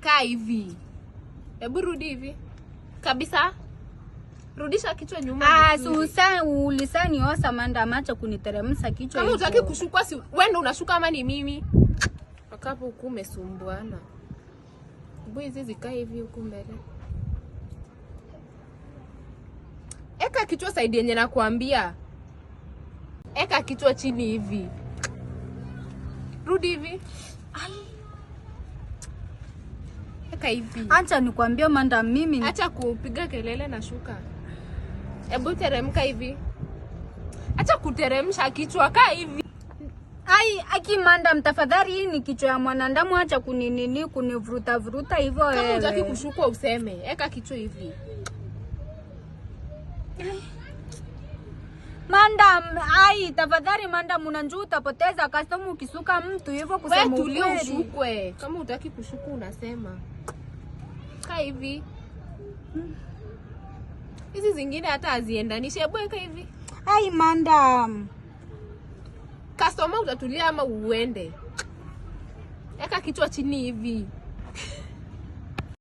Kaa hivi. Hebu rudi hivi. Kabisa. Rudisha kichwa nyuma Ah, vizuri. susa ulisaniosa madam, acha kuniteremsha kichwa Kama hivyo. hutaki kushukwa, si wewe ndio unashuka ama ni mimi? Wakapo huku umesumbuana. Hebu hizi zikae hivi huku mbele. Eka kichwa side yenye nakuambia. Eka kichwa chini hivi. Rudi hivi. Eka hivi. Acha nikwambie madam, mimi Acha kupiga kelele na shuka. Hebu teremka hivi. Acha kuteremsha kichwa, kaa hivi. Ai, aki madam, tafadhali, hii ni kichwa ya mwanadamu, acha kuninini kunivuruta vuruta hivyo Kama hutaki wewe. kushukwa useme. Eka kichwa hivi. Madam, ai, tafadhali madam, unajua utapoteza customer ukisuka mtu hivyo Wewe kusema tulia ukweli. ushukwe. Kama hutaki kushuka unasema. Kaa hivi. Hizi zingine hata haziendanishi. Hebu eka hivi. Ai, madam. Customer, utatulia ama uende? Eka kichwa chini hivi.